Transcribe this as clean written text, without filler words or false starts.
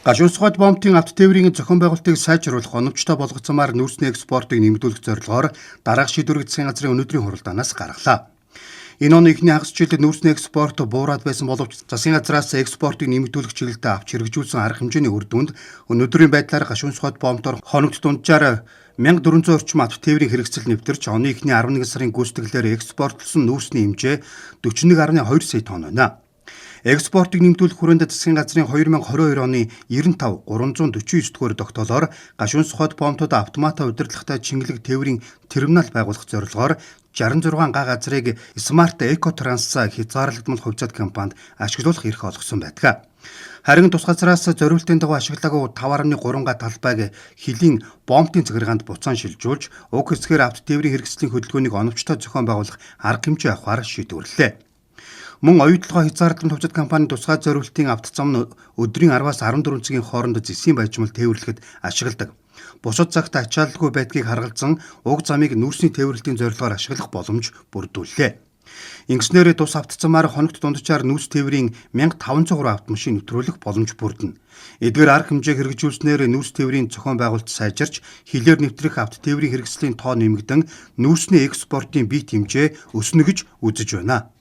Гашуун Сухойд боомтын авто тээврийн зохион байгуулалтыг сайжруулах, оновчтой болгох замаар нүүрсний экспортыг нэмэгдүүлэх зорилгоор дараах шийдвэрийг засгийн газрын өнөөдрийн хуралдаанаас гаргалаа. Энэ оны эхний хагас жилд нүүрсний экспорт буураад байсан боловч засгийн газраас экспортыг нэмэгдүүлэх чиглэлд авч хэрэгжүүлсэн арга хэмжээний үр дүнд өнөөдрийн байдлаар Гашуун Сухойд боомтоор хоногт дунджаар 1400 орчим авто тээврийн хэрэгсэл нэвтэрч, оны эхний 11 сарын гүйцэтгэлээр экспортлсон нүүрсний хэмжээ 41.2 сая тонн байна. Экспортыг нэмэгдүүлэх хүрээнд засгийн газрын 2022 оны 95 349 дугаар тогтоолоор Гашуун Сухойд боомтод автомата удирдлагатай чингэлэг тээврийн терминал байгуулах зорилгоор 66 га газрыг Smart Eco Trans хязгаарлагдмал хувьцаат компанид ашиглуулах эрх олгосон байдаг. Харин тус газраас зориултын дагуу ашиглаагүй 5.3 га талбайг хилийн боомтын захиргаанд буцаан шилжүүлж, уг хэсгээр авто тээврийн хэрэгслийн хөдөлгөөнийг оновчтой зохион байгуулах арга хэмжээ авахар шийдвэрлэлээ. Мөн Оюутолгой хязгаарлалтын хувьцаат компани тусгай зориултын автозам нь өдрийн 10-аас 14 цагийн хооронд зэсийн баяжмал тээвэрлэхэд ашигладаг. Бусад цагт ачааллгүй байдгийг харгалзан уг замыг нүүрсний тээвэрлэлтийн зорилгоор ашиглах боломж бүрдүүллээ. Ингэснээр тус автозамаар хоногт дунджаар нүүрс тээврийн 1503 автомашин нэвтрүүлэх боломж бүрдэнэ. Эдгээр арга хэмжээг хэрэгжүүлснээр нүүрс тээврийн зохион байгуулалт сайжирч, хилээр нэвтрэх авто тээврийн хэрэгслийн тоо нэмэгдэн, нүүрсний экспортын бие хэмжээ өснө гэж үзэж байна.